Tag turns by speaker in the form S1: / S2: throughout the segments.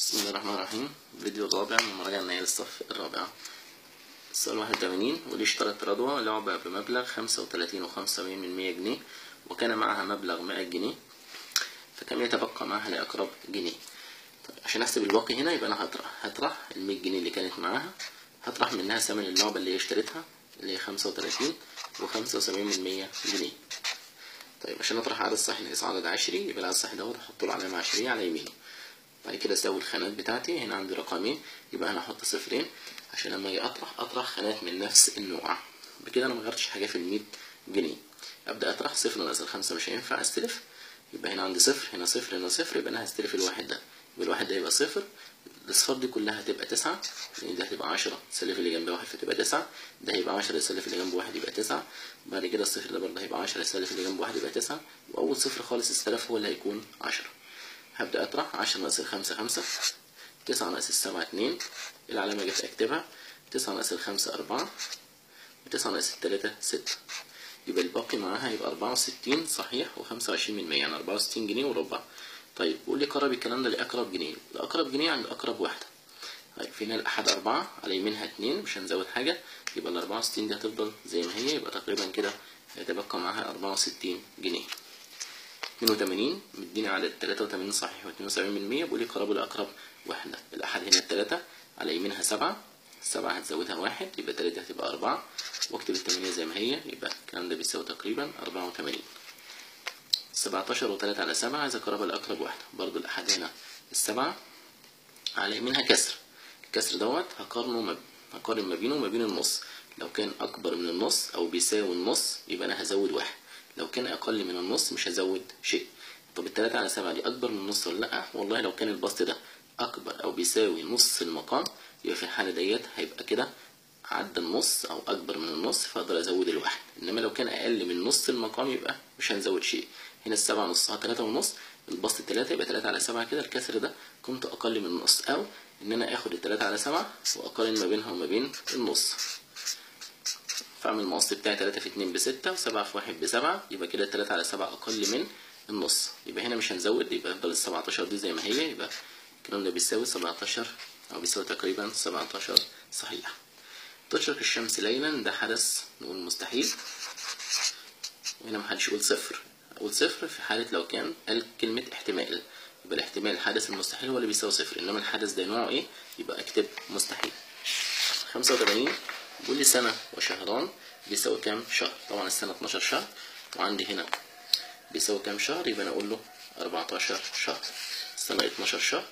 S1: بسم الله الرحمن الرحيم. الفيديو الرابع من مراجعة النهائية للصف الرابع. السؤال 81، واللي اشترت رضوى لعبة بمبلغ 35.75 جنيه وكان معها مبلغ 100 جنيه، فكم يتبقى معها لأقرب جنيه؟ طيب عشان أحسب الباقي هنا يبقى أنا هطرح ال 100 جنيه اللي كانت معاها، هطرح منها ثمن اللعبة اللي هي اشترتها اللي هي 35.75 جنيه. طيب عشان أطرح عدد صحيح ناقص عدد عشري، يبقى العدد الصحيح دوت أحط له علامة عشرية على يمينه. بعد كده اساوي الخانات بتاعتي، هنا عندي رقمين يبقى انا هحط صفرين عشان لما اجي اطرح خانات من نفس النوع. بكده انا مغيرتش حاجه في ال 100 جنيه. ابدا اطرح صفر ناقص الخمسه مش هينفع استلف، يبقى هنا عندي صفر هنا صفر هنا صفر، يبقى انا هستلف الواحد ده، يبقى الواحد ده يبقى صفر، الاصفار دي كلها هتبقى 9 لان ده هتبقى 10 تسلف اللي جنبها واحد فتبقى 9، ده هيبقى 10 يسلف اللي جنبه واحد يبقى 9، بعد كده الصفر ده برضه هيبقى 10 يسلف اللي جنبه واحد يبقى 9، واول صفر خالص استلف هو اللي هيكون 10. هبدأ أطرح 10 ناقص الخمسة 5، 9 ناقص السبعة 2، العلامة جت أكتبها، 9 ناقص الخمسة 4، و9 ناقص التلاتة 6، يبقى الباقي معاها يبقى 64 صحيح و25 من 100، يعني 64 جنيه وربع. طيب بيقول لي قرب الكلام ده لأقرب جنيه، لأقرب جنيه عند أقرب واحدة. طيب فينا الأحد 4 على يمينها 2 مش هنزود حاجة، يبقى ال 64 دي هتفضل زي ما هي، يبقى تقريبا كده هيتبقى معاها 64 جنيه. 82 مديني عدد 83 صحيح و72 من 100، بيقول لي قربوا لأقرب وحدة. الأحد هنا 3 على يمينها 7، 7 هتزودها 1 يبقى 3 هتبقى 4، واكتب 8 زي ما هي، يبقى الكلام ده بيساوي تقريبا 84. 17 و3 على 7 عايز أقربها لأقرب وحدة، برضو الأحد هنا 7 على يمينها كسر، الكسر دوت هقارن ما بينه وما بين النص، لو كان أكبر من النص أو بيساوي النص يبقى أنا هزود 1، لو كان أقل من النص مش هزود شيء. طب 3 على 7 دي أكبر من النص ولا لأ؟ والله لو كان البسط ده أكبر أو بيساوي نص المقام يبقى في الحالة ديت هيبقى كده عدى النص أو أكبر من النص فأقدر أزود الواحد، إنما لو كان أقل من نص المقام يبقى مش هنزود شيء. هنا 7 نصها 3.5، البسط 3 يبقى 3 على 7 كده، الكسر ده قيمته أقل من النص، أو إن أنا آخد 3 على 7 وأقارن ما بينها وما بين النص. فاعمل المقص بتاعي 3 في 2 ب6 و7 في 1 ب7، يبقى كده 3 على 7 أقل من النص، يبقى هنا مش هنزود، يبقى يفضل ال 17 دي زي ما هي، يبقى الكلام ده بيساوي 17 أو بيساوي تقريبا 17 صحيح. تشرق الشمس ليلا ده حدث نقول مستحيل، وهنا محدش يقول صفر، أقول صفر في حالة لو كان قال كلمة احتمال، يبقى الاحتمال الحدث المستحيل هو اللي بيساوي صفر، إنما الحدث ده نوعه إيه؟ يبقى أكتب مستحيل. 85 بيقول لي سنة وشهران بيساوي كام شهر؟ طبعا السنة 12 شهر، وعندي هنا بيساوي كام شهر؟ يبقى أنا أقول له 14 شهر. السنة 12 شهر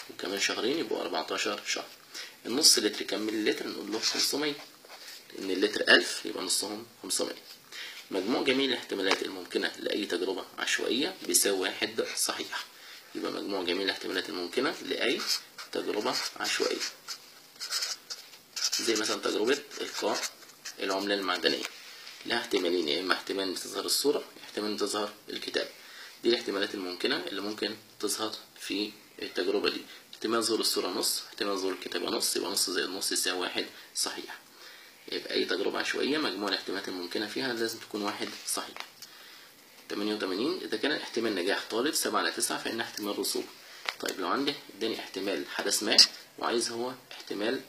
S1: وكمان شهرين يبقوا 14 شهر. النص لتر كام ملي لتر؟ نقول له 500، لأن اللتر 1000 يبقى نصهم 500. مجموع جميع الاحتمالات الممكنة لأي تجربة عشوائية بيساوي 1 صحيح، يبقى مجموع جميع الاحتمالات الممكنة لأي تجربة عشوائية، زي مثلا تجربة إلقاء العملة المعدنية، لها احتمالين، يا إما احتمال تظهر الصورة، احتمال تظهر الكتاب. دي الاحتمالات الممكنة اللي ممكن تظهر في التجربة دي. احتمال ظهور الصورة نص، احتمال ظهور الكتابة نص، يبقى نص زائد نص يساوي 1 صحيح. يبقى أي تجربة عشوائية مجموع الاحتمالات الممكنة فيها لازم تكون 1 صحيح. 88 إذا كان احتمال نجاح طالب 7 على 9 فإن احتمال رسوب. طيب لو عندي اداني احتمال حدث ما وعايز هو احتمال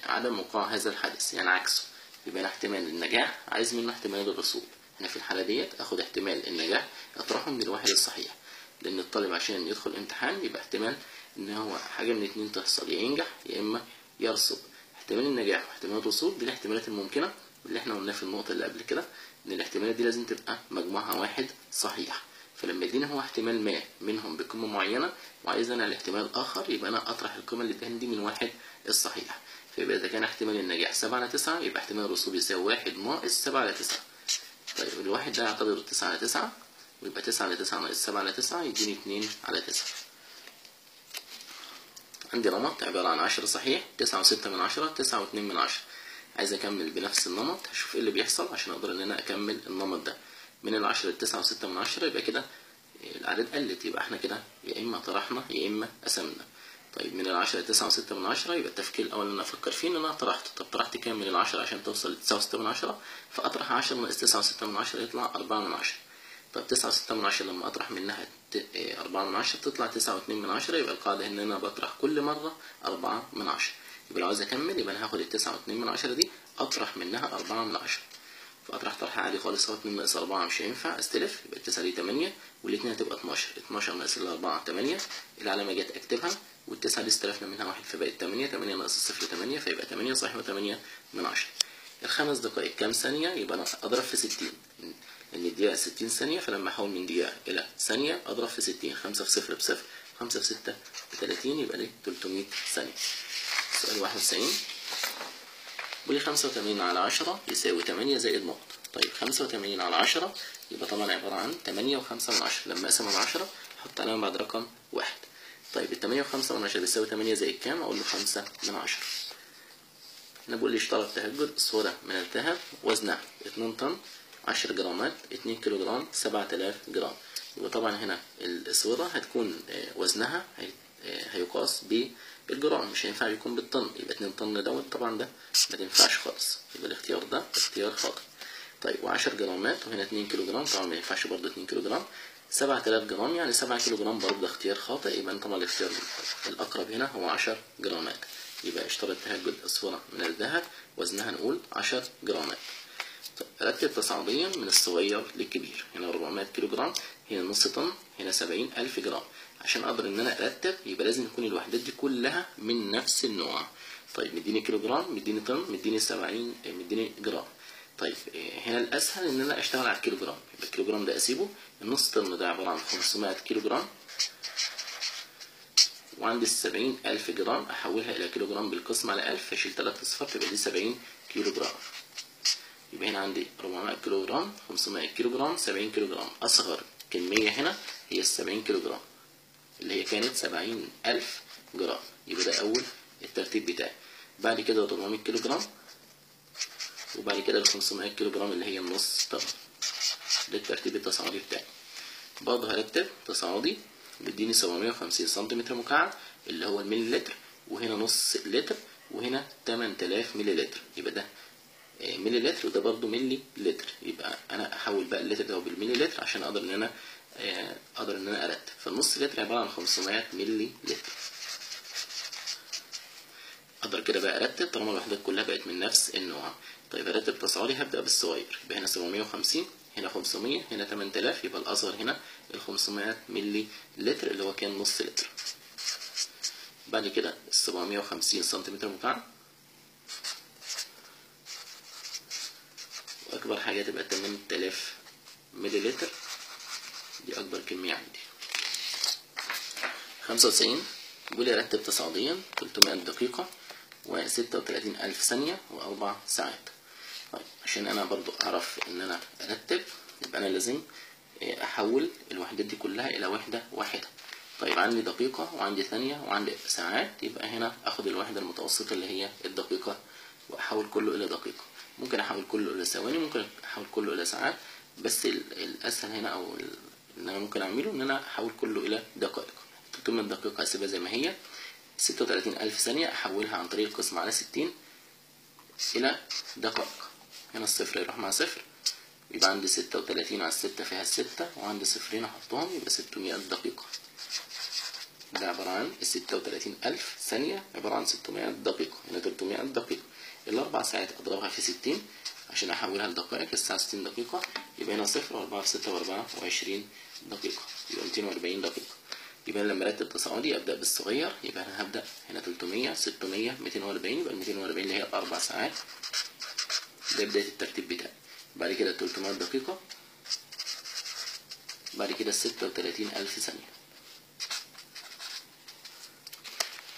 S1: عدم وقوع هذا الحدث، يعني عكسه، يبقى انا احتمال النجاح عايز منه احتمال الرسوب. انا في الحالة ديت اخد احتمال النجاح اطرحه من الواحد الصحيح، لان الطالب عشان يدخل امتحان يبقى احتمال ان هو حاجة من اتنين تحصل، يا ينجح يا اما يرسب. احتمال النجاح واحتمال الرسوب دي الاحتمالات الممكنة اللي احنا قلناها في النقطة اللي قبل كده، ان الاحتمالات دي لازم تبقى مجموعها 1 صحيح. فلما يديني هو احتمال ما منهم بقيمة معينة وعايز انا الاحتمال الآخر، يبقى انا اطرح القيمة اللي اداني دي من 1 الصحيح. فيبقى إذا كان احتمال النجاح 7 على 9 يبقى احتمال الرسوب يساوي 1 ناقص 7 على 9. طيب الواحد ده يعتبره 9 على 9، ويبقى 9 على 9 ناقص 7 على 9 يديني 2 على 9. عندي نمط عبارة عن 10 صحيح، 9.6 من 10، 9.2 من 10. عايز أكمل بنفس النمط، هشوف إيه اللي بيحصل عشان أقدر إن أنا أكمل النمط ده. من 10 ل 9.6 من 10 يبقى كده الأعداد قلت، يبقى إحنا كده يا إما طرحنا يا إما قسمنا. طيب من 10 ل 9.6 من 10 يبقى التفكير الأول اللي أنا أفكر فيه إن أنا طرحت. طب طرحت كام من 10 عشان توصل ل 9.6 من 10؟ فأطرح 10 ناقص 9.6 من 10 يطلع 4 من 10. طب 9.6 من 10 لما أطرح منها 4 من 10 تطلع 9.2 من 10. يبقى القاعدة إن أنا بطرح كل مرة 4 من 10. يبقى لو عايز أكمل يبقى أنا هاخد 9.2 من 10 دي أطرح منها 4 من 10. فأطرح طرح عادي خالص، هو 2 ناقص 4 مش هينفع، استلف، يبقى 9 دي 8 والاتنين هتبقى 12، 12 ناقص 4 8، العلامة جت أكتبها، والتسعة دي استلفنا منها 1 فبقت 8، 8 ناقص 0 8 فيبقى 8 صحيح و8 من 10. الخمس دقائق كام ثانية؟ يبقى أنا أضرب في 60، لأن الدقيقة 60 ثانية، فلما أحول من دقيقة إلى ثانية أضرب في 60، 5 في 0 بصفر، 5 في 6 ب30، يبقى ليه 300 ثانية. سؤال 91 بيقول لي 85 على 10 يساوي 8 زائد نقط. طيب 85 على 10 يبقى طبعا عبارة عن 8.5 من 10، لما أقسم على 10 أحط علامة بعد رقم 1. طيب 8.5 من 10 بيساوي 8 زائد كام؟ أقول له 5 من 10. هنا بيقول لي اشترى التهجد صورة من الذهب وزنها 2 طن 10 جرامات 2 كيلو جرام 7000 جرام. يبقى طبعا هنا الصورة هتكون وزنها هيقاس بالجرام، مش هينفع يكون بالطن، يبقى 2 طن دوت طبعا ده ما تنفعش خالص، يبقى الاختيار ده اختيار خاطئ. طيب و10 جرامات وهنا 2 كيلو جرام، طبعا ما ينفعش برضه 2 كيلو جرام، 7000 جرام يعني 7 كيلو جرام برضه ده اختيار خاطئ، يبقى طبعا الاختيار الأقرب هنا هو 10 جرامات. يبقى اشترى التهجد أسورة من الذهب وزنها نقول 10 جرامات. طيب رتب تصاعديا من الصغير للكبير، هنا 400 كيلو جرام، هنا نص طن، هنا 70000 جرام. عشان اقدر ان انا ارتب يبقى لازم يكون الوحدات دي كلها من نفس النوع. طيب مديني كيلو جرام، مديني طن، مديني 70، مديني جرام. طيب هنا الاسهل ان انا اشتغل على الكيلو جرام، يبقى الكيلو جرام ده اسيبه، النص طن ده عباره عن 500 كيلو جرام، وعندي 70000 جرام احولها الى كيلو جرام بالقسم على 1000، فاشيل 3 اصفار تبقى دي 70 كيلو جرام. يبقى هنا عندي 400 كيلو جرام، 500 كيلو جرام، 70 كيلو جرام. اصغر كميه هنا هي 70 كيلو جرام اللي هي كانت 70000 جرام، يبقى ده اول الترتيب بتاعي. بعد كده 400 كيلو جرام، وبعد كده ال 500 كيلو جرام اللي هي النص طن. ده الترتيب التصاعدي بتاعي. برضه هرتب تصاعدي، بيديني 750 سنتيمتر مكعب اللي هو الملي لتر، وهنا نص لتر، وهنا 8000 ملي لتر، يبقى ده ملي لتر وده برضه ملي لتر. يبقى انا احول بقى اللتر ده بالملي لتر عشان اقدر ان انا ارتب. فالنص لتر عباره عن 500 ملي لتر. اقدر كده بقى ارتب طالما الوحدات كلها بقت من نفس النوع. طيب ارتب تصاعدي، هبدا بالصغير، يبقى هنا 750، هنا 500، هنا 8000، يبقى الاصغر هنا ال 500 ملي لتر اللي هو كان نص لتر. بعد كده ال 750 سنتيمتر مكعب، واكبر حاجه تبقى 8000 ملي لتر، دي اكبر كميه عندي. 95 بيقول لي رتب تصاعديا 300 دقيقه و36000 ثانيه و4 ساعات. طيب عشان انا برضو اعرف ان انا ارتب يبقى انا لازم احول الوحدات دي كلها الى وحده واحده. طيب عندي دقيقه وعندي ثانيه وعندي ساعات، يبقى هنا اخد الوحده المتوسطه اللي هي الدقيقه واحول كله الى دقيقه. ممكن احول كله الى ثواني، ممكن احول كله الى ساعات، بس الاسهل هنا او اللي انا ممكن اعمله ان انا احول كله الى دقائق. 300 دقيقه اسيبها زي ما هي، 36000 ثانيه احولها عن طريق القسم على 60 الى دقائق. هنا الصفر يروح مع صفر، يبقى عندي 36 على 6 فيها 6، وعندي صفرين احطهم يبقى 600 دقيقة. ده عبارة عن 36000 ثانية عبارة عن 600 دقيقة، هنا 300 دقيقة. الأربع ساعات أضربها في 60 عشان أحولها لدقائق، الساعة 60 دقيقة، يبقى هنا صفر وأربعة في 6 و24 دقيقة، يبقى 240 دقيقة. يبقى لما أرتب تصاعدي أبدأ بالصغير، يبقى أنا هبدأ هنا 300 600 240، يبقى 240 اللي هي الأربع ساعات، ده بداية الترتيب بتاعي. بعد كده 300 دقيقة، بعد كده 36000 ثانية.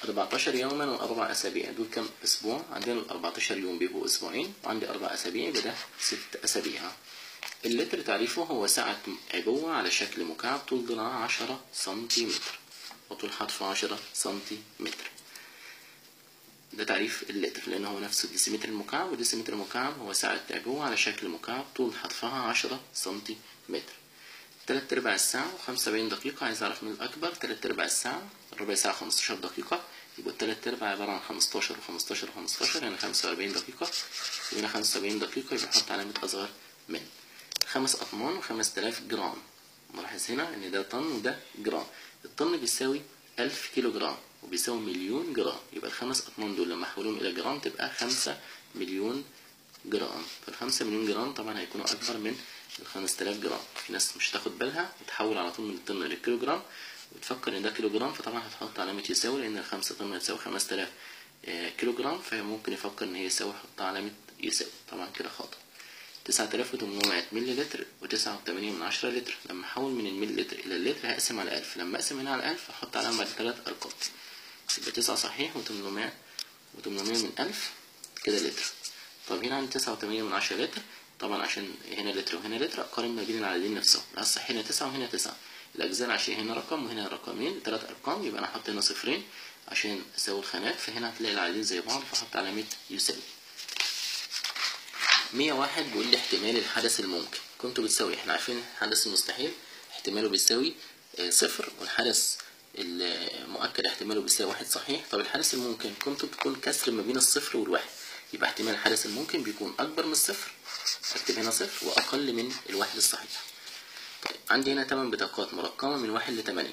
S1: 14 يوما وأربع أسابيع، دول كام أسبوع؟ عندنا ال 14 يوم بيبقوا أسبوعين، وعندي 4 أسابيع يبقى ده 6 أسابيع. اللتر تعريفه هو سعة عبوة على شكل مكعب طول ضلعها 10 سنتيمتر وطول حرفه 10 سنتيمتر. ده تعريف اللتر لأن هو نفسه الديسيمتر المكعب، والديسيمتر المكعب هو سعة عبوة على شكل مكعب طول حرفها 10 سنتيمتر. 3/4 الساعة و75 دقيقة، عايز أعرف من الأكبر. 3/4 الساعة، ربع ساعة 15 دقيقة، يبقى 3/4 عبارة عن 15 و15 و15، يعني 45 دقيقة، وهنا 75 دقيقة، يبقى أحط علامة أصغر من. 5 أطنان و5000 جرام، نلاحظ هنا إن ده طن وده جرام. الطن بيساوي 1000 كيلو جرام وبيساوي مليون جرام، يبقى ال5 أطنان دول لما أحولهم إلى جرام تبقى 5 مليون جرام. فال5 مليون جرام طبعا هيكونوا أكبر من ال5000 جرام. في ناس مش هتاخد بالها وتحول على طول من الطن للكيلو جرام وتفكر إن ده كيلو جرام، فطبعا هتحط علامة يساوي لأن ال5 طن هتساوي 5000 كيلو جرام، فممكن يفكر إن هي يساوي يحط علامة يساوي، طبعا كده خطأ. 9800 ملي لتر و9.8 لتر، لما أحول من الملي لتر إلى اللتر هقسم على 1000، لما أقسم هنا على 1000 هحط علامة بعد 3 أرقام، يبقى 9 صحيح و800 و800 من 1000 كده لتر. طب هنا عندي 9.8 لتر، طبعا عشان هنا لتر وهنا لتر أقارن ما بين العددين نفسهم، الصح هنا 9 وهنا 9، الأجزاء العشرية هنا رقم وهنا رقمين 3 أرقام، يبقى أنا هحط هنا صفرين عشان أساوي الخانات، فهنا هتلاقي العددين زي بعض فأحط علامة يساوي. 101 بيقول لي احتمال الحدث الممكن كنت بتساوي، احنا عارفين الحدث المستحيل احتماله بيساوي 0، والحدث المؤكد احتماله بيساوي 1 صحيح. طب الحدث الممكن كنت بتكون كسر ما بين الصفر والواحد، يبقى احتمال الحدث الممكن بيكون أكبر من الصفر، اكتب هنا 0، وأقل من الواحد الصحيح. طيب عندي هنا 8 بطاقات مرقمة من 1 ل8،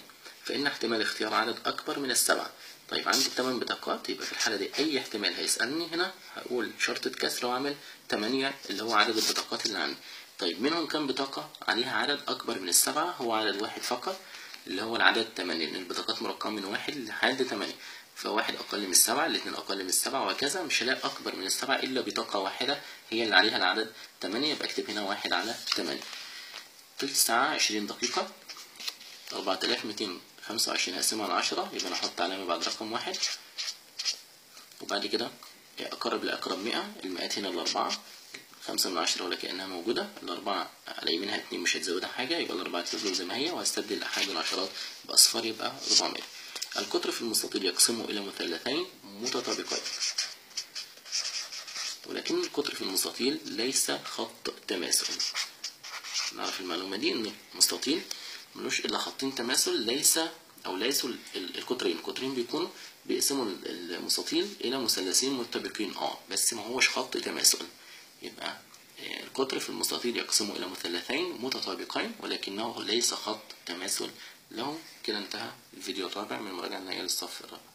S1: فإن احتمال اختيار عدد أكبر من 7. طيب عندي 8 بطاقات، يبقى في الحالة دي أي احتمال هيسألني هنا هقول شرطة كسر وأعمل 8 اللي هو عدد البطاقات اللي عندي. طيب منهم كام بطاقة عليها عدد أكبر من 7؟ هو عدد واحد فقط اللي هو العدد 8، لأن البطاقات مرقمة من 1 لحد 8، فواحد أقل من 7، الاتنين أقل من 7 وهكذا، مش هلاقي أكبر من 7 إلا بطاقة واحدة هي اللي عليها العدد 8، يبقى أكتب هنا 1 على 8. تلت ساعة 20 دقيقة، 4225 هقسمها على 10، يبقى أنا أحط علامة بعد رقم 1، وبعد كده أقرب لأقرب 100، المئات هنا ال4، 5 من 10 ولا كأنها موجودة، ال4 على يمينها 2 مش هتزودها حاجة، يبقى ال4 تفضل زي ما هي، وهستبدل الآحاد والعشرات بأصفار يبقى 400. القطر في المستطيل يقسمه إلى مثلثين متطابقين، ولكن القطر في المستطيل ليس خط تماثل. نعرف المعلومة دي إن المستطيل ملوش إلا خطين تماثل، ليس أو ليسوا القطرين، القطرين بيكونوا بيقسموا المستطيل إلى مثلثين متطابقين بس ما هوش خط تماثل. يبقى القطر في المستطيل يقسمه إلى مثلثين متطابقين ولكنه ليس خط تماثل له. كده انتهى الفيديو الرابع من المراجعة النهائية للصف الرابع.